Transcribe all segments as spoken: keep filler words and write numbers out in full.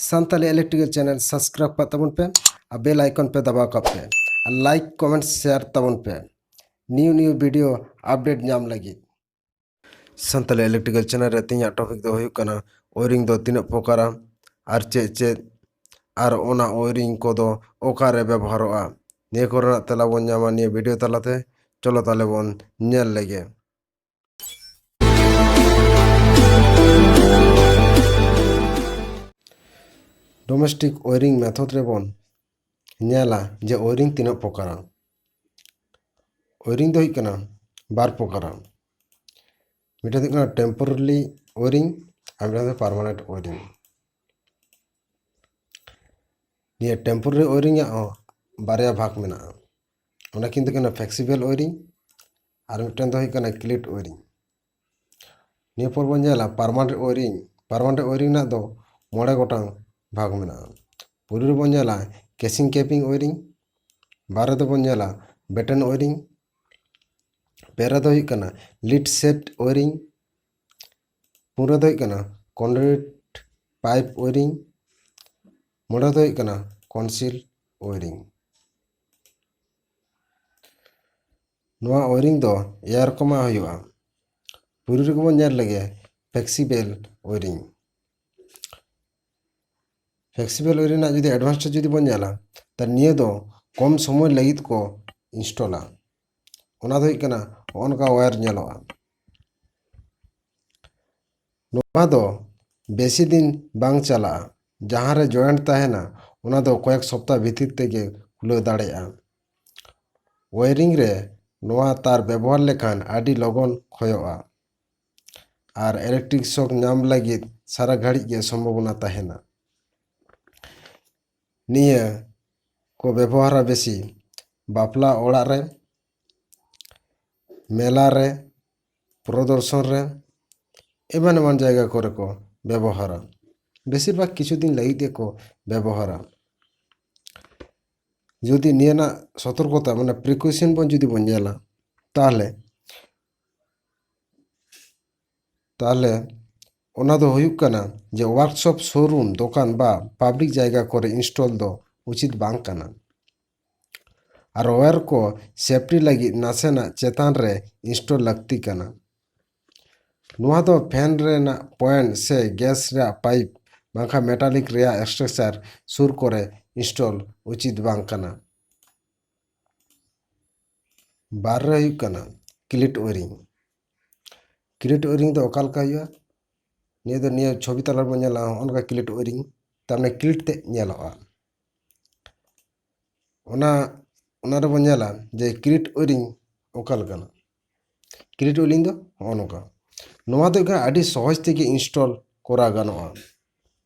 Santali electrical channel subscribe ᱠᱟᱜ ᱛᱟᱵᱚᱱ ᱯᱮ ᱟᱨ ᱵᱮᱞ ᱟᱭᱠᱚᱱ ᱯᱮ ᱫᱟᱵᱟᱣ ᱠᱟᱜ ᱯᱮ ᱟᱨ ᱞᱟᱭᱤᱠ, ᱠᱚᱢᱮᱱᱴ, ᱥᱮᱭᱟᱨ ᱛᱟᱵᱚᱱ ᱯᱮ ᱱᱤᱭᱩ ᱱᱤᱭᱩ ᱵᱷᱤᱰᱤᱭᱳ ᱟᱯᱰᱮᱴ ᱧᱟᱢ ᱞᱟᱹᱜᱤᱫ᱾ ᱥᱟᱱᱛᱟᱞᱤ ᱤᱞᱮᱠᱴᱨᱤᱠᱟᱞ ᱪᱮᱱᱮᱞ ᱨᱮ ᱛᱮᱦᱮᱧᱟᱜ ᱴᱚᱯᱤᱠ ᱫᱚ ᱦᱩᱭᱩᱜ ᱠᱟᱱᱟ ᱳᱭᱨᱤᱝ ᱫᱚ ᱛᱤᱱᱟᱹᱜ ᱯᱨᱚᱠᱟᱨᱟ ᱟᱨ ᱪᱮᱫ ᱪᱮᱫ, ᱟᱨ ᱚᱱᱟ ᱳᱭᱨᱤᱝ ᱠᱚᱫᱚ ᱚᱠᱟᱨᱮ ᱵᱮᱵᱚᱦᱟᱨᱚᱜᱼᱟ, ᱱᱤᱭᱟᱹ ᱠᱚᱨᱮᱱᱟᱜ ᱛᱮᱞᱟ ᱵᱚᱱ ᱧᱟᱢᱟ ᱱᱤᱭᱟᱹ ᱵᱷᱤᱰᱤᱭᱳ ᱛᱟᱞᱟᱛᱮ᱾ ᱪᱚᱞᱚ ᱛᱟᱦᱞᱮ ᱵᱚᱱ ᱧᱮᱞ ᱞᱮᱜᱮ᱾ ᱰᱚᱢᱮᱥᱴᱤᱠ ᱳᱭᱨᱤᱝ ᱢᱮᱛᱷᱚᱰ ᱨᱮᱵᱚᱱ ᱧᱮᱞᱟ ᱡᱮ ᱳᱭᱨᱤᱝ ᱛᱤᱱᱟᱹᱜ ᱯᱨᱚᱠᱟᱨᱟ᱾ ᱳᱭᱨᱤᱝ ᱫᱚ ᱦᱩᱭᱩᱜ ᱠᱟᱱᱟ ᱵᱟᱨ ᱯᱨᱚᱠᱟᱨᱟ, ᱢᱤᱫᱴᱟᱝ ᱫᱚ ᱦᱩᱭᱩᱜ ᱠᱟᱱᱟ ᱴᱮᱢᱯᱳᱨᱟᱨᱤ ᱳᱭᱨᱤᱝ ᱟᱨ ᱢᱤᱫᱴᱟᱝ ᱫᱚ ᱯᱟᱨᱢᱟᱱᱮᱱᱴ ᱳᱭᱨᱤᱝ᱾ ᱱᱤᱭᱟᱹ ᱴᱮᱢᱯᱳᱨᱟᱨᱤ ᱳᱭᱨᱤᱝ ᱟᱜ ᱦᱚᱸ ᱵᱟᱨᱭᱟ ᱵᱷᱟᱜᱽ ᱢᱮᱱᱟᱜᱼᱟ, ᱚᱱᱟ ᱠᱤᱱ ᱫᱚ ᱦᱩᱭᱩᱜ ᱠᱟᱱᱟ ᱯᱷᱞᱮᱠᱥᱤᱵᱮᱞ ᱳᱭᱨᱤᱝ ᱟᱨ ᱢᱤᱫᱴᱟᱝ ᱫᱚ ᱦᱩᱭᱩᱜ ᱠᱟᱱᱟ ᱠᱞᱤᱴ ᱳᱭᱨᱤᱝ᱾ ᱱᱤᱭᱟᱹ ᱯᱚᱨ ᱵᱚᱱ ᱧᱮᱞᱟ ᱯᱟᱨᱢᱟᱱᱮᱱᱴ ᱳᱭᱨᱤᱝ᱾ ᱯᱟᱨᱢᱟᱱᱮᱱᱴ ᱳᱭᱨᱤᱝ ᱨᱮᱱᱟᱜ ᱫᱚ ᱢᱚᱬᱮ ᱜᱚᱴᱟᱝ ᱵᱷᱟᱜᱽ ᱢᱮᱱᱟᱜᱼᱟ᱾ ᱯᱩᱭᱞᱩ ᱨᱮᱵᱚᱱ ᱧᱮᱞᱟ ᱠᱮᱥᱤᱝ ᱠᱮᱯᱤᱝ ᱳᱭᱨᱤᱝ, ᱵᱟᱨ ᱨᱮᱫᱚ ᱵᱚᱱ ᱧᱮᱞᱟ ᱵᱮᱴᱮᱱ ᱳᱭᱨᱤᱝ, ᱯᱮ ᱨᱮᱫᱚ ᱦᱩᱭᱩᱜ ᱠᱟᱱᱟ ᱞᱤᱰ ᱥᱮᱴ ᱳᱭᱨᱤᱝ, ᱯᱩᱱ ᱨᱮᱫᱚ ᱦᱩᱭᱩᱜ ᱠᱟᱱᱟ ᱠᱚᱱᱰᱩᱭᱤᱴ ᱯᱟᱭᱤᱯ ᱳᱭᱨᱤᱝ, ᱢᱚᱬᱮ ᱨᱮᱫᱚ ᱦᱩᱭᱩᱜ ᱠᱟᱱᱟ ᱠᱚᱱᱥᱤᱞ ᱳᱭᱨᱤᱝ᱾ ᱱᱚᱣᱟ ᱳᱭᱨᱤᱝ ᱫᱚ ᱮᱭᱟᱨ ᱠᱚᱢᱟ ᱦᱩᱭᱩᱜᱼᱟ᱾ ᱯᱩᱭᱞᱩ ᱨᱮᱜᱮ ᱵᱚᱱ ᱧᱮᱞ ᱞᱮᱜᱮ ᱯᱷᱞᱮᱠᱥᱤᱵᱮᱞ ᱳᱭᱨᱤᱝ᱾ ᱯᱷᱞᱮᱠᱥᱤᱵᱮᱞ ᱳᱭᱨᱤᱝ ᱨᱮᱱᱟᱜ ᱡᱩᱫᱤ ᱮᱰᱵᱷᱟᱱᱥ ᱡᱩᱫᱤ ᱵᱚᱱ ᱧᱮᱞᱟ, ᱛᱟᱦᱞᱮ ᱱᱤᱭᱟᱹ ᱫᱚ ᱠᱚᱢ ᱥᱚᱢᱚᱭ ᱞᱟᱹᱜᱤᱫ ᱠᱚ ᱤᱱᱥᱴᱚᱞᱟ᱾ ᱚᱱᱟ ᱫᱚ ᱦᱩᱭᱩᱜ ᱠᱟᱱᱟ ᱱᱚᱜᱼᱚ ᱱᱚᱝᱠᱟ ᱣᱟᱭᱟᱨ ᱧᱮᱞᱚᱜᱼᱟ᱾ ᱱᱚᱣᱟ ᱫᱚ ᱵᱮᱥᱤ ᱫᱤᱱ ᱵᱟᱝ ᱪᱟᱞᱟᱜᱼᱟ᱾ ᱡᱟᱦᱟᱸ ᱨᱮ ᱡᱚᱭᱮᱱᱴ ᱛᱟᱦᱮᱱᱟ, ᱚᱱᱟ ᱫᱚ ᱠᱚᱭᱮᱠ ᱥᱚᱯᱛᱟ ᱵᱷᱤᱛᱤᱨ ᱛᱮᱜᱮ ᱠᱷᱩᱞᱟᱹᱣ ᱫᱟᱲᱮᱭᱟᱜᱼᱟ᱾ ᱳᱭᱨᱤᱝ ᱨᱮ ᱱᱚᱣᱟ ᱛᱟᱨ ᱵᱮᱵᱚᱦᱟᱨ ᱞᱮᱠᱷᱟᱱ ᱟᱹᱰᱤ ᱞᱚᱜᱚᱱ ᱠᱷᱚᱭᱚᱜᱼᱟ ᱟᱨ ᱤᱞᱮᱠᱴᱨᱤᱠ ᱥᱚᱠ ᱧᱟᱢ ᱞᱟᱹᱜᱤᱫ ᱥᱟᱨᱟ ᱜᱷᱟᱹᱲᱤᱡ ᱜᱮ ᱥᱚᱢᱵᱷᱚᱵᱚᱱᱟ ᱛᱟᱦᱮᱱᱟ᱾ ᱱᱤᱭᱟᱹ ᱠᱚ ᱵᱮᱵᱚᱦᱟᱨᱟ ᱵᱮᱥᱤ ᱵᱟᱯᱞᱟ ᱚᱲᱟᱜ ᱨᱮ, ᱢᱮᱞᱟ ᱨᱮ, ᱯᱨᱚᱫᱚᱨᱥᱚᱱ ᱨᱮ, ᱮᱢᱟᱱ ᱮᱢᱟᱱ ᱡᱟᱭᱜᱟ ᱠᱚᱨᱮ ᱠᱚ ᱵᱮᱵᱚᱦᱟᱨᱟ᱾ ᱵᱮᱥᱤᱨ ᱵᱷᱟᱜᱽ ᱠᱤᱪᱷᱩ ᱫᱤᱱ ᱞᱟᱹᱜᱤᱫ ᱜᱮᱠᱚ ᱵᱮᱵᱚᱦᱟᱨᱟ᱾ ᱡᱩᱫᱤ ᱱᱤᱭᱟᱹ ᱨᱮᱱᱟᱜ ᱥᱚᱛᱚᱨᱠᱚᱛᱟ, ᱢᱟᱱᱮ ᱯᱨᱤᱠᱚᱥᱚᱱ ᱵᱚᱱ ᱡᱩᱫᱤ ᱵᱚᱱ ᱧᱮᱞᱟ, ᱛᱟᱦᱚᱞᱮ, ᱛᱟᱦᱚᱞᱮ ᱚᱱᱟ ᱫᱚ ᱦᱩᱭᱩᱜ ᱠᱟᱱᱟ ᱡᱮ workshop, showroom, ᱫᱚᱠᱟᱱ ᱵᱟ public ᱡᱟᱭᱜᱟ ᱠᱚᱨᱮ install ᱫᱚ ᱩᱪᱤᱛ ᱵᱟᱝ ᱠᱟᱱᱟ᱾ ᱟᱨ wire ᱠᱚ safety ᱞᱟᱹᱜᱤᱫ ᱱᱟᱥᱮᱱᱟᱜ ᱪᱮᱛᱟᱱ ᱨᱮ install ᱞᱟᱹᱠᱛᱤ ᱠᱟᱱᱟ᱾ ᱱᱚᱣᱟ ᱫᱚ fan ᱨᱮᱱᱟᱜ point ᱥᱮ gas ᱨᱮᱭᱟᱜ pipe ᱵᱟᱝᱠᱷᱟᱱ metallic ᱨᱮᱭᱟᱜ structure ᱥᱩᱨ ᱠᱚᱨᱮ install ᱩᱪᱤᱛ ᱵᱟᱝ ᱠᱟᱱᱟ᱾ ᱵᱟᱨ ᱨᱮ ᱦᱩᱭᱩᱜ ᱠᱟᱱᱟ cleat wiring᱾ Cleat wiring ᱫᱚ ᱚᱠᱟ ᱞᱮᱠᱟ ᱦᱩᱭᱩᱜᱼᱟ? ᱱᱤᱭᱟᱹ ᱫᱚ ᱱᱤᱭᱟᱹ ᱪᱷᱚᱵᱤ ᱛᱟᱞᱟ ᱨᱮᱵᱚᱱ ᱧᱮᱞᱟ, ᱦᱚᱸᱜᱼᱚ ᱱᱚᱝᱠᱟ cleat wiring, ᱛᱟᱨ ᱢᱟᱱᱮ cleat ᱛᱮ ᱧᱮᱞᱚᱜᱼᱟ᱾ ᱚᱱᱟ, ᱚᱱᱟ ᱨᱮᱵᱚᱱ ᱧᱮᱞᱟ ᱡᱮ cleat wiring ᱚᱠᱟ ᱞᱮᱠᱟᱱᱟ᱾ Cleat wiring ᱫᱚ ᱦᱚᱸᱜᱼᱚ ᱱᱚᱝᱠᱟ᱾ ᱱᱚᱣᱟ ᱫᱚ ᱦᱩᱭᱩᱜ ᱠᱟᱱᱟ ᱟᱹᱰᱤ ᱥᱚᱦᱚᱡ ᱛᱮᱜᱮ install ᱠᱚᱨᱟᱣ ᱜᱟᱱᱚᱜᱼᱟ᱾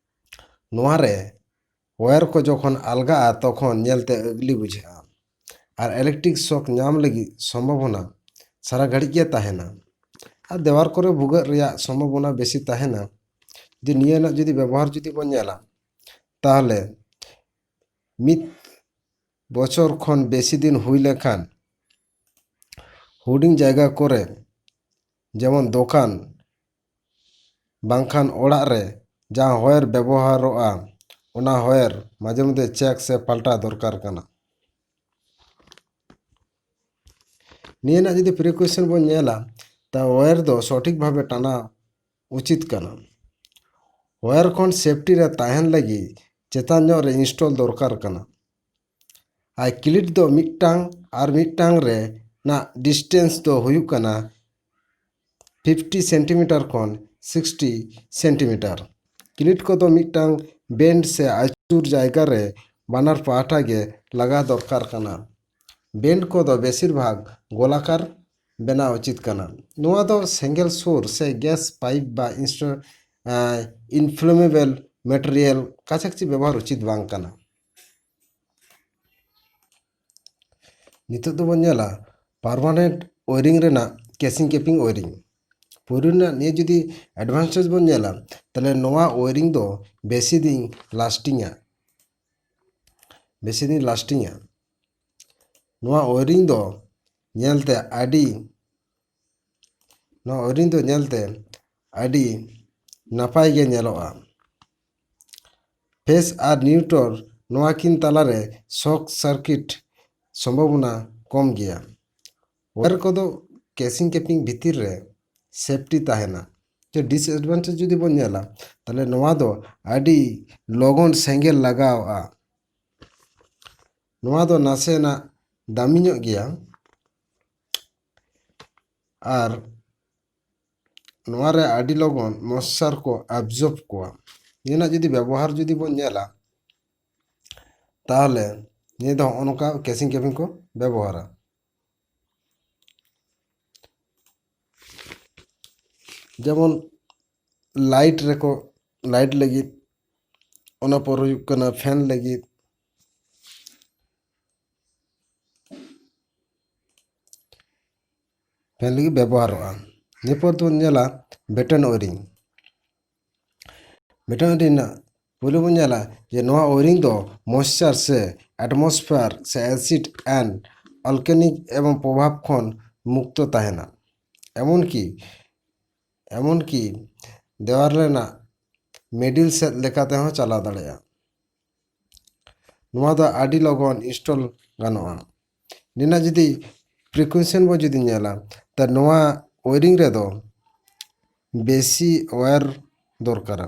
ᱱᱚᱣᱟ ᱨᱮ wire ᱠᱚ ᱡᱚᱠᱷᱚᱱ ᱟᱞᱜᱟᱜᱼᱟ, ᱛᱚᱠᱷᱚᱱ ᱧᱮᱞᱛᱮ ᱟᱹᱜᱽᱞᱤ ᱵᱩᱡᱷᱟᱹᱜᱼᱟ᱾ ᱟᱨ electric shock ᱧᱟᱢ ᱞᱟᱹᱜᱤᱫ ᱥᱚᱢᱵᱷᱟᱵᱚᱱᱟ ᱥᱟᱨᱟ ᱜᱷᱟᱹᱲᱤᱡ ᱜᱮ ᱛᱟᱦᱮᱱᱟ᱾ ᱟᱨ ᱫᱮᱣᱟᱞ ᱠᱚᱨᱮ ᱵᱷᱩᱜᱟᱹᱜ ᱨᱮᱭᱟᱜ ᱥᱚᱢᱵᱷᱟᱵᱚᱱᱟ ᱵᱮᱥᱤ ᱛᱟᱦᱮᱱᱟ᱾ ᱡᱩᱫᱤ ᱱᱤᱭᱟᱹ ᱨᱮᱱᱟᱜ ᱡᱩᱫᱤ ᱵᱮᱵᱚᱦᱟᱨ ᱡᱩᱫᱤ ᱵᱚᱱ ᱧᱮᱞᱟ, ᱛᱟᱦᱚᱞᱮ ᱢᱤᱫ ᱵᱚᱪᱷᱚᱨ ᱠᱷᱚᱱ ᱵᱮᱥᱤ ᱫᱤᱱ ᱦᱩᱭ ᱞᱮᱱᱠᱷᱟᱱ ᱦᱩᱰᱤᱧ ᱡᱟᱭᱜᱟ ᱠᱚᱨᱮ, ᱡᱮᱢᱚᱱ ᱫᱚᱠᱟᱱ ᱵᱟᱝᱠᱷᱟᱱ ᱚᱲᱟᱜ ᱨᱮ ᱡᱟᱦᱟᱸ wire ᱵᱮᱵᱚᱦᱟᱨᱚᱜᱼᱟ, ᱚᱱᱟ wire ᱢᱟᱡᱷᱮ ᱢᱚᱫᱽᱫᱷᱮ check ᱥᱮ ᱯᱟᱞᱴᱟᱣ ᱫᱚᱨᱠᱟᱨ ᱠᱟᱱᱟ᱾ ᱱᱤᱭᱟᱹ ᱨᱮᱱᱟᱜ ᱡᱩᱫᱤ precaution ᱵᱚᱱ ᱧᱮᱞᱟ, ᱛᱟ wire ᱫᱚ ᱥᱚᱴᱷᱤᱠ ᱵᱷᱟᱵᱮ ᱴᱟᱱᱟᱣ ᱩᱪᱤᱛ ᱠᱟᱱᱟ᱾ Wire ᱠᱷᱚᱱ safety ᱨᱮ ᱛᱟᱦᱮᱱ ᱞᱟᱹᱜᱤᱫ ᱪᱮᱛᱟᱱ ᱧᱚᱜ ᱨᱮ install ᱫᱚᱨᱠᱟᱨ ᱠᱟᱱᱟ᱾ ᱟᱨ cleat ᱫᱚ ᱢᱤᱫᱴᱟᱝ ᱟᱨ ᱢᱤᱫᱴᱟᱝ ᱨᱮᱱᱟᱜ distance ᱫᱚ ᱦᱩᱭᱩᱜ ᱠᱟᱱᱟ fifty centimeter ᱠᱷᱚᱱ sixty centimeter᱾ Cleat ᱠᱚᱫᱚ ᱢᱤᱫᱴᱟᱝ bend ᱥᱮ ᱟᱹᱪᱩᱨ ᱡᱟᱭᱜᱟ ᱨᱮ ᱵᱟᱱᱟᱨ ᱯᱟᱦᱴᱟ ᱜᱮ ᱞᱟᱜᱟᱣ ᱫᱚᱨᱠᱟᱨ ᱠᱟᱱᱟ᱾ Bend ᱠᱚᱫᱚ ᱵᱮᱥᱤᱨ ᱵᱷᱟᱜᱽ ᱜᱳᱞᱟᱠᱟᱨ ᱵᱮᱱᱟᱣ ᱩᱪᱤᱛ ᱠᱟᱱᱟ᱾ ᱱᱚᱣᱟ ᱫᱚ ᱥᱮᱸᱜᱮᱞ ᱥᱩᱨ ᱥᱮ gas pipe ᱵᱟ insta-, ᱟᱸ, inflammable material ᱠᱟᱪᱟᱠᱪᱤ ᱵᱮᱵᱚᱦᱟᱨ ᱩᱪᱤᱛ ᱵᱟᱝ ᱠᱟᱱᱟ᱾ ᱱᱤᱛᱚᱜ ᱫᱚᱵᱚᱱ ᱧᱮᱞᱟ permanent wiring ᱨᱮᱱᱟᱜ casing capping wiring᱾ ᱯᱩᱭᱞᱩ ᱨᱮᱱᱟᱜ ᱱᱤᱭᱟᱹ ᱡᱩᱫᱤ advantage ᱵᱚᱱ ᱧᱮᱞᱟ, ᱛᱟᱦᱞᱮ ᱱᱚᱣᱟ wiring ᱫᱚ ᱵᱮᱥᱤ ᱫᱤᱱ lasting ᱟ, ᱵᱮᱥᱤ ᱫᱤᱱ lasting ᱟ᱾ ᱱᱚᱣᱟ wiring ᱫᱚ ᱧᱮᱞᱛᱮ ᱟᱹᱰᱤ, ᱱᱚᱣᱟ wiring ᱫᱚ ᱧᱮᱞᱛᱮ ᱟᱹᱰᱤ ᱱᱟᱯᱟᱭ ᱜᱮ ᱧᱮᱞᱚᱜᱼᱟ᱾ ᱯᱷᱮᱥ ᱟᱨ ᱱᱤᱭᱩᱴᱨᱚᱞ ᱱᱚᱣᱟ ᱠᱤᱱ ᱛᱟᱞᱟᱨᱮ ᱥᱚᱨᱴ ᱥᱟᱨᱠᱤᱴ ᱥᱚᱢᱵᱷᱚᱵᱚᱱᱟ ᱠᱚᱢ ᱜᱮᱭᱟ᱾ ᱣᱟᱭᱟᱨ ᱠᱚᱫᱚ ᱠᱮᱥᱤᱝ ᱠᱮᱯᱤᱝ ᱵᱷᱤᱛᱤᱨ ᱨᱮ ᱥᱮᱯᱴᱤ ᱛᱟᱦᱮᱱᱟ᱾ ᱛᱚ, ᱰᱤᱥᱮᱰᱵᱷᱟᱱᱴᱮᱡᱽ ᱡᱩᱫᱤ ᱵᱚᱱ ᱧᱮᱞᱟ, ᱛᱟᱦᱞᱮ ᱱᱚᱣᱟ ᱫᱚ ᱟᱹᱰᱤ ᱞᱚᱜᱚᱱ ᱥᱮᱸᱜᱮᱞ ᱞᱟᱜᱟᱣᱼᱟ᱾ ᱱᱚᱣᱟ ᱫᱚ ᱱᱟᱥᱮᱱᱟᱜ ᱫᱟᱢᱤ ᱧᱚᱜ ᱜᱮᱭᱟ ᱟᱨ ᱱᱚᱣᱟ ᱨᱮ ᱟᱹᱰᱤ ᱞᱚᱜᱚᱱ ᱢᱚᱭᱮᱥᱪᱟᱨ ᱠᱚ ᱮᱵᱡᱚᱨᱵ ᱠᱚᱣᱟ᱾ ᱱᱤᱭᱟᱹ ᱨᱮᱱᱟᱜ ᱡᱩᱫᱤ ᱵᱮᱵᱚᱦᱟᱨ ᱡᱩᱫᱤ ᱵᱚᱱ ᱧᱮᱞᱟ, ᱛᱟᱦᱚᱞᱮ ᱱᱤᱭᱟᱹ ᱫᱚ ᱦᱚᱸᱜᱼᱚ ᱱᱚᱝᱠᱟ ᱠᱮᱥᱤᱝ ᱠᱮᱯᱤᱝ ᱠᱚ ᱵᱮᱵᱚᱦᱟᱨᱟ᱾ ᱡᱮᱢᱚᱱ ᱞᱟᱭᱤᱴ ᱨᱮᱠᱚ, ᱞᱟᱭᱤᱴ ᱞᱟᱹᱜᱤᱫ, ᱚᱱᱟ ᱯᱚᱨ ᱦᱩᱭᱩᱜ ᱠᱟᱱᱟ ᱯᱷᱮᱱ ᱞᱟᱹᱜᱤᱫ᱾ ᱯᱷᱮᱱ ᱞᱟᱹᱜᱤᱫ ᱵᱮᱵᱚᱦᱟᱨᱚᱜᱼᱟ᱾ ᱱᱤᱭᱟᱹ ᱯᱚᱨ ᱫᱚᱵᱚᱱ ᱧᱮᱞᱟ ᱵᱮᱴᱚᱱ ᱳᱭᱟᱨᱤᱝ᱾ ᱵᱮᱴᱚᱱ ᱳᱭᱟᱨᱤᱝ ᱨᱮᱱᱟᱜ ᱯᱳᱭᱞᱳ ᱵᱚᱱ ᱧᱮᱞᱟ ᱡᱮ ᱱᱚᱣᱟ ᱳᱭᱟᱨᱤᱝ ᱫᱚ ᱢᱚᱭᱮᱥᱪᱟᱨ ᱥᱮ ᱮᱴᱢᱚᱥᱯᱷᱮᱭᱟᱨ ᱥᱮ ᱮᱥᱤᱰ ᱮᱱᱰ ᱚᱞᱠᱮᱱᱤᱠ ᱮᱵᱚᱝ ᱯᱨᱚᱵᱷᱟᱵᱽ ᱠᱷᱚᱱ ᱢᱩᱠᱛᱚ ᱛᱟᱦᱮᱱᱟ᱾ ᱮᱢᱚᱱᱠᱤ, ᱮᱢᱚᱱᱠᱤ ᱫᱮᱣᱟᱞ ᱨᱮᱱᱟᱜ ᱢᱤᱰᱤᱞ ᱥᱮᱫ ᱞᱮᱠᱟ ᱛᱮᱦᱚᱸ ᱪᱟᱞᱟᱣ ᱫᱟᱲᱮᱭᱟᱜᱼᱟ᱾ ᱱᱚᱣᱟ ᱫᱚ ᱟᱹᱰᱤ ᱞᱚᱜᱚᱱ ᱤᱱᱥᱴᱚᱞ ᱜᱟᱱᱚᱜᱼᱟ᱾ ᱱᱤᱭᱟᱹ ᱨᱮᱱᱟᱜ ᱡᱩᱫᱤ ᱯᱨᱤᱠᱚᱥᱚᱱ ᱵᱚ ᱡᱩᱫᱤ ᱧᱮᱞᱟ, ᱛᱚ ᱱᱚᱣᱟ ᱳᱭᱟᱨᱤᱝ ᱨᱮᱫᱚ ᱵᱮᱥᱤ ᱣᱟᱭᱟᱨ ᱫᱚᱨᱠᱟᱨᱟ᱾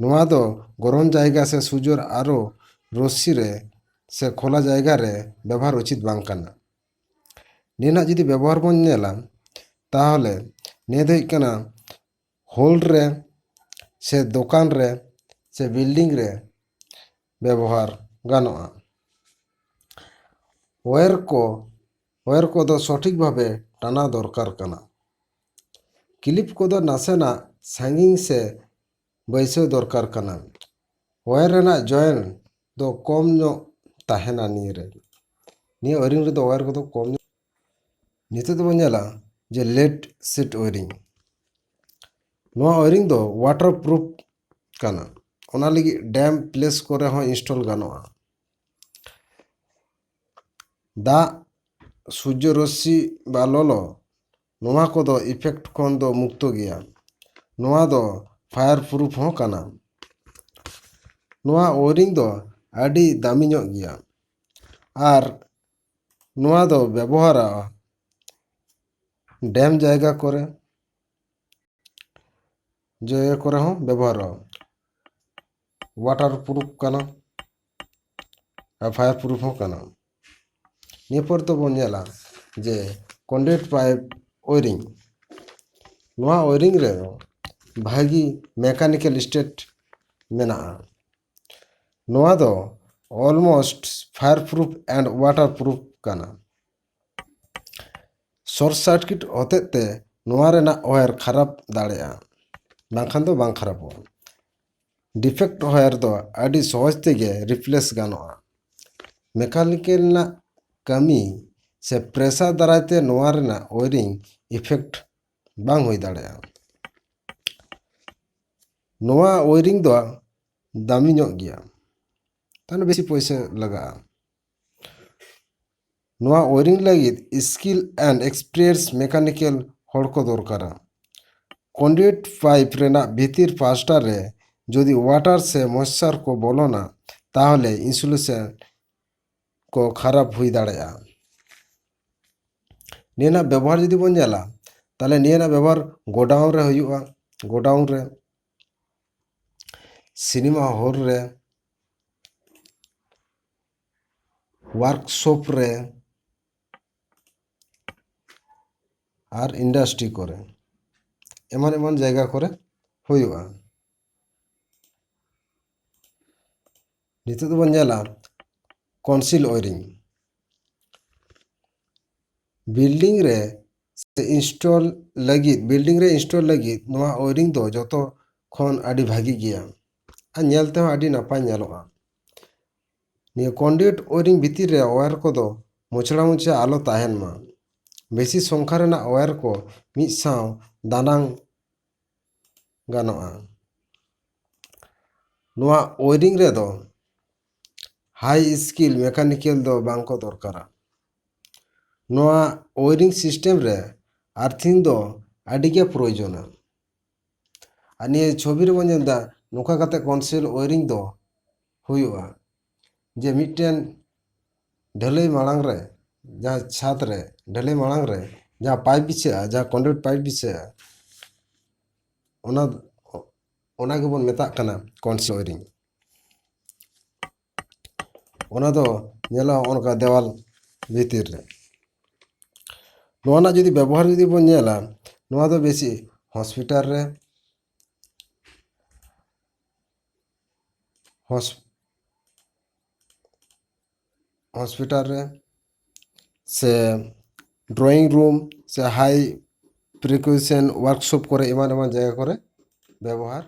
ᱱᱚᱣᱟ ᱫᱚ ᱜᱚᱨᱚᱢ ᱡᱟᱭᱜᱟ ᱥᱮ ᱥᱩᱡᱚᱨ ᱟᱨᱚ ᱨᱚᱥᱥᱤ ᱨᱮ ᱥᱮ ᱠᱷᱳᱞᱟ ᱡᱟᱭᱜᱟ ᱨᱮ ᱵᱮᱵᱚᱦᱟᱨ ᱩᱪᱤᱛ ᱵᱟᱝ ᱠᱟᱱᱟ᱾ ᱱᱤᱭᱟᱹ ᱨᱮᱱᱟᱜ ᱡᱩᱫᱤ ᱵᱮᱵᱚᱦᱟᱨ ᱵᱚᱱ ᱧᱮᱞᱟ, ᱛᱟᱦᱚᱞᱮ ᱱᱤᱭᱟᱹ ᱫᱚ ᱦᱩᱭᱩᱜ ᱠᱟᱱᱟ ᱦᱳᱞ ᱨᱮ ᱥᱮ ᱫᱚᱠᱟᱱ ᱨᱮ ᱥᱮ ᱵᱤᱞᱰᱤᱝ ᱨᱮ ᱵᱮᱵᱚᱦᱟᱨ ᱜᱟᱱᱚᱜᱼᱟ᱾ ᱣᱟᱭᱟᱨ ᱠᱚ, ᱣᱟᱭᱟᱨ ᱠᱚᱫᱚ ᱥᱚᱴᱷᱤᱠ ᱵᱷᱟᱵᱮ ᱴᱟᱱᱟᱣ ᱫᱚᱨᱠᱟᱨ ᱠᱟᱱᱟ᱾ ᱠᱞᱤᱯ ᱠᱚᱫᱚ ᱱᱟᱥᱮᱱᱟᱜ ᱥᱟᱺᱜᱤᱧ ᱥᱮ ᱵᱟᱹᱭᱥᱟᱹᱣ ᱫᱚᱨᱠᱟᱨ ᱠᱟᱱᱟ᱾ ᱣᱟᱭᱟᱨ ᱨᱮᱱᱟᱜ ᱡᱚᱭᱮᱱᱴ ᱫᱚ ᱠᱚᱢ ᱧᱚᱜ ᱛᱟᱦᱮᱱᱟ ᱱᱤᱭᱟᱹ ᱨᱮ᱾ ᱱᱤᱭᱟᱹ ᱳᱭᱟᱨᱤᱝ ᱨᱮᱫᱚ ᱣᱟᱭᱟᱨ ᱠᱚᱫᱚ ᱠᱚᱢ ᱧᱚᱜ᱾ ᱱᱤᱛᱚᱜ ᱫᱚᱵᱚᱱ ᱧᱮᱞᱟ ᱡᱮ ᱞᱮᱰ ᱥᱤᱰ ᱳᱭᱟᱨᱤᱝ᱾ ᱱᱚᱣᱟ ᱳᱭᱟᱨᱤᱝ ᱫᱚ ᱣᱟᱴᱟᱨ ᱯᱨᱩᱯᱷ ᱠᱟᱱᱟ᱾ ᱚᱱᱟ ᱞᱟᱹᱜᱤᱫ ᱰᱮᱢᱯ ᱯᱞᱮᱥ ᱠᱚᱨᱮ ᱦᱚᱸ ᱤᱱᱥᱴᱚᱞ ᱜᱟᱱᱚᱜᱼᱟ᱾ ᱫᱟᱜ, ᱥᱩᱨᱡᱚ ᱨᱚᱥᱥᱤ ᱵᱟ ᱞᱚᱞᱚ, ᱱᱚᱣᱟ ᱠᱚᱫᱚ ᱤᱯᱷᱮᱠᱴ ᱠᱷᱚᱱ ᱫᱚ ᱢᱩᱠᱛᱚ ᱜᱮᱭᱟ᱾ ᱱᱚᱣᱟ ᱫᱚ fire proof ᱦᱚᱸ ᱠᱟᱱᱟ᱾ ᱱᱚᱣᱟ ᱳᱭᱨᱤᱝ ᱫᱚ ᱟᱹᱰᱤ ᱫᱟᱢᱤ ᱧᱚᱜ ᱜᱮᱭᱟ ᱟᱨ ᱱᱚᱣᱟ ᱫᱚ ᱵᱮᱵᱚᱦᱟᱨᱚᱜᱼᱟ ᱰᱮᱢ ᱡᱟᱭᱜᱟ ᱠᱚᱨᱮ, ᱡᱟᱭᱜᱟ ᱠᱚᱨᱮ ᱦᱚᱸ ᱵᱮᱵᱚᱦᱟᱨᱚᱜᱼᱟ᱾ ᱣᱟᱴᱟᱨ ᱯᱨᱩᱯᱷ ᱠᱟᱱᱟ ᱟᱨ ᱯᱷᱟᱭᱟᱨ ᱯᱨᱩᱯᱷ ᱦᱚᱸ ᱠᱟᱱᱟ᱾ ᱱᱤᱭᱟᱹ ᱯᱚᱨ ᱫᱚᱵᱚᱱ ᱧᱮᱞᱟ ᱡᱮ ᱠᱚᱱᱰᱩᱭᱤᱴ ᱯᱟᱭᱤᱯ ᱳᱭᱨᱤᱝ᱾ ᱱᱚᱣᱟ ᱳᱭᱨᱤᱝ ᱨᱮ ᱵᱷᱟᱹᱜᱤ ᱢᱮᱠᱟᱱᱤᱠᱮᱞ ᱥᱴᱮᱴ ᱢᱮᱱᱟᱜᱼᱟ᱾ ᱱᱚᱣᱟ ᱫᱚ almost fire proof and water proof ᱠᱟᱱᱟ᱾ ᱥᱚᱨᱴ ᱥᱟᱨᱠᱤᱴ ᱦᱚᱛᱮᱡ ᱛᱮ ᱱᱚᱣᱟ ᱨᱮᱱᱟᱜ ᱣᱟᱭᱟᱨ ᱠᱷᱟᱨᱟᱯ ᱫᱟᱲᱮᱭᱟᱜᱼᱟ, ᱵᱟᱝᱠᱷᱟᱱ ᱫᱚ ᱵᱟᱝ ᱠᱷᱟᱨᱟᱯᱚᱜᱼᱟ᱾ ᱰᱤᱯᱷᱮᱠᱴ ᱣᱟᱭᱟᱨ ᱫᱚ ᱟᱹᱰᱤ ᱥᱚᱦᱚᱡ ᱛᱮᱜᱮ ᱨᱤᱯᱞᱮᱥ ᱜᱟᱱᱚᱜᱼᱟ᱾ ᱢᱮᱠᱟᱱᱤᱠᱮᱞ ᱨᱮᱱᱟᱜ ᱠᱟᱹᱢᱤ ᱥᱮ ᱯᱨᱮᱥᱟᱨ ᱫᱟᱨᱟᱭ ᱛᱮ ᱱᱚᱣᱟ ᱨᱮᱱᱟᱜ ᱳᱭᱨᱤᱝ ᱤᱯᱷᱮᱠᱴ ᱵᱟᱝ ᱦᱩᱭ ᱫᱟᱲᱮᱭᱟᱜᱼᱟ᱾ ᱱᱚᱣᱟ ᱳᱭᱨᱤᱝ ᱫᱚ ᱫᱟᱢᱤ ᱧᱚᱜ ᱜᱮᱭᱟ, ᱛᱟᱦᱞᱮ ᱵᱮᱥᱤ ᱯᱚᱭᱥᱟ ᱞᱟᱜᱟᱜᱼᱟ᱾ ᱱᱚᱣᱟ ᱳᱭᱨᱤᱝ ᱞᱟᱹᱜᱤᱫ ᱥᱠᱤᱞ ᱮᱱᱰ ᱮᱠᱥᱯᱮᱨᱤᱭᱮᱱᱥ ᱢᱮᱠᱟᱱᱤᱠᱮᱞ ᱦᱚᱲ ᱠᱚ ᱫᱚᱨᱠᱟᱨᱟ᱾ ᱠᱚᱱᱰᱩᱭᱤᱴ ᱯᱟᱭᱤᱯ ᱨᱮᱱᱟᱜ ᱵᱷᱤᱛᱤᱨ ᱯᱟᱥᱴᱟ ᱨᱮ ᱡᱩᱫᱤ ᱣᱟᱴᱟᱨ ᱥᱮ ᱢᱚᱭᱮᱥᱪᱟᱨ ᱠᱚ ᱵᱚᱞᱚᱱᱟ, ᱛᱟᱦᱚᱞᱮ ᱤᱱᱥᱩᱞᱮᱥᱚᱱ ᱠᱚ ᱠᱷᱟᱨᱟᱯ ᱦᱩᱭ ᱫᱟᱲᱮᱭᱟᱜᱼᱟ᱾ ᱱᱤᱭᱟᱹ ᱨᱮᱱᱟᱜ ᱵᱮᱵᱚᱦᱟᱨ ᱡᱩᱫᱤ ᱵᱚᱱ ᱧᱮᱞᱟ, ᱛᱟᱦᱚᱞᱮ ᱱᱤᱭᱟᱹ ᱨᱮᱱᱟᱜ ᱵᱮᱵᱚᱦᱟᱨ ᱜᱳᱰᱟᱣᱩᱱ ᱨᱮ ᱦᱩᱭᱩᱜᱼᱟ, ᱜᱳᱰᱟᱣᱩᱱ ᱨᱮ, ᱥᱤᱱᱮᱢᱟ ᱦᱚᱞ ᱨᱮ, ᱣᱟᱨᱠᱥᱚᱯ ᱨᱮ, ᱟᱨ ᱤᱱᱰᱟᱥᱴᱨᱤ ᱠᱚᱨᱮ, ᱮᱢᱟᱱ ᱮᱢᱟᱱ ᱡᱟᱭᱜᱟ ᱠᱚᱨᱮ ᱦᱩᱭᱩᱜᱼᱟ᱾ ᱱᱤᱛᱚᱜ ᱫᱚᱵᱚᱱ ᱧᱮᱞᱟ ᱠᱚᱱᱥᱤᱞ ᱳᱭᱨᱤᱝ᱾ ᱵᱤᱞᱰᱤᱝ ᱨᱮ ᱥᱮ ᱤᱱᱥᱴᱚᱞ ᱞᱟᱹᱜᱤᱫ, ᱵᱤᱞᱰᱤᱝ ᱨᱮ ᱤᱱᱥᱴᱚᱞ ᱞᱟᱹᱜᱤᱫ ᱱᱚᱣᱟ ᱳᱭᱨᱤᱝ ᱫᱚ ᱡᱚᱛᱚ ᱠᱷᱚᱱ ᱟᱹᱰᱤ ᱵᱷᱟᱹᱜᱤ ᱜᱮᱭᱟ ᱟᱨ ᱧᱮᱞ ᱛᱮᱦᱚᱸ ᱟᱹᱰᱤ ᱱᱟᱯᱟᱭ ᱧᱮᱞᱚᱜᱼᱟ᱾ ᱱᱤᱭᱟᱹ ᱠᱚᱱᱰᱩᱭᱤᱴ ᱳᱭᱨᱤᱝ ᱵᱷᱤᱛᱤᱨ ᱨᱮ ᱣᱟᱭᱟᱨ ᱠᱚᱫᱚ ᱢᱚᱪᱲᱟ ᱢᱚᱪᱲᱟ ᱟᱞᱚ ᱛᱟᱦᱮᱱ ᱢᱟ᱾ ᱵᱮᱥᱤ ᱥᱚᱝᱠᱷᱟ ᱨᱮᱱᱟᱜ ᱣᱟᱭᱟᱨ ᱠᱚ ᱢᱤᱫ ᱥᱟᱶ ᱫᱟᱱᱟᱝ ᱜᱟᱱᱚᱜᱼᱟ᱾ ᱱᱚᱣᱟ ᱳᱭᱨᱤᱝ ᱨᱮᱫᱚ ᱦᱟᱭ ᱥᱠᱤᱞ ᱢᱮᱠᱟᱱᱤᱠᱮᱞ ᱫᱚ ᱵᱟᱝ ᱠᱚ ᱫᱚᱨᱠᱟᱨᱟ᱾ ᱱᱚᱣᱟ ᱳᱭᱨᱤᱝ ᱥᱤᱥᱴᱮᱢ ᱨᱮ ᱟᱨᱛᱷᱤᱝ ᱫᱚ ᱟᱹᱰᱤ ᱜᱮ ᱯᱨᱚᱭᱳᱡᱚᱱᱟ᱾ ᱟᱨ ᱱᱤᱭᱟᱹ ᱪᱷᱚᱵᱤ ᱨᱮᱵᱚᱱ ᱧᱮᱞ ᱮᱫᱟ, ᱱᱚᱝᱠᱟ ᱠᱟᱛᱮ conceal wiring ᱫᱚ ᱦᱩᱭᱩᱜᱼᱟ, ᱡᱮ ᱢᱤᱫᱴᱮᱱ ᱰᱷᱟᱹᱞᱟᱹᱭ ᱢᱟᱲᱟᱝ ᱨᱮ, ᱡᱟᱦᱟᱸ ᱪᱷᱟᱫᱽ ᱨᱮ ᱰᱷᱟᱹᱞᱟᱹᱭ ᱢᱟᱲᱟᱝ ᱨᱮ ᱡᱟᱦᱟᱸ pipe ᱵᱤᱪᱷᱟᱹᱜᱼᱟ, ᱡᱟᱦᱟᱸ conduit pipe ᱵᱤᱪᱷᱟᱹᱜᱼᱟ, ᱚᱱᱟ ᱚᱱᱟ ᱜᱮᱵᱚᱱ ᱢᱮᱛᱟᱜ ᱠᱟᱱᱟ conceal wiring᱾ ᱚᱱᱟ ᱫᱚ ᱧᱮᱞᱚᱜᱼᱟ ᱚᱱᱠᱟ ᱫᱮᱣᱟᱞ ᱵᱷᱤᱛᱤᱨ ᱨᱮ᱾ ᱱᱚᱣᱟ ᱨᱮᱱᱟᱜ ᱡᱩᱫᱤ ᱵᱮᱵᱚᱦᱟᱨ ᱡᱩᱫᱤ ᱵᱚᱱ ᱧᱮᱞᱟ, ᱱᱚᱣᱟ ᱫᱚ ᱵᱮᱥᱤ ᱦᱚᱥᱯᱤᱴᱟᱞ ᱨᱮ, ᱦᱚᱥ-, ᱦᱚᱥᱯᱤᱴᱟᱞ ᱨᱮ ᱥᱮ drawing room ᱥᱮ high precision workshop ᱠᱚᱨᱮ, ᱮᱢᱟᱱ ᱮᱢᱟᱱ ᱡᱟᱭᱜᱟ ᱠᱚᱨᱮ ᱵᱮᱵᱚᱦᱟᱨ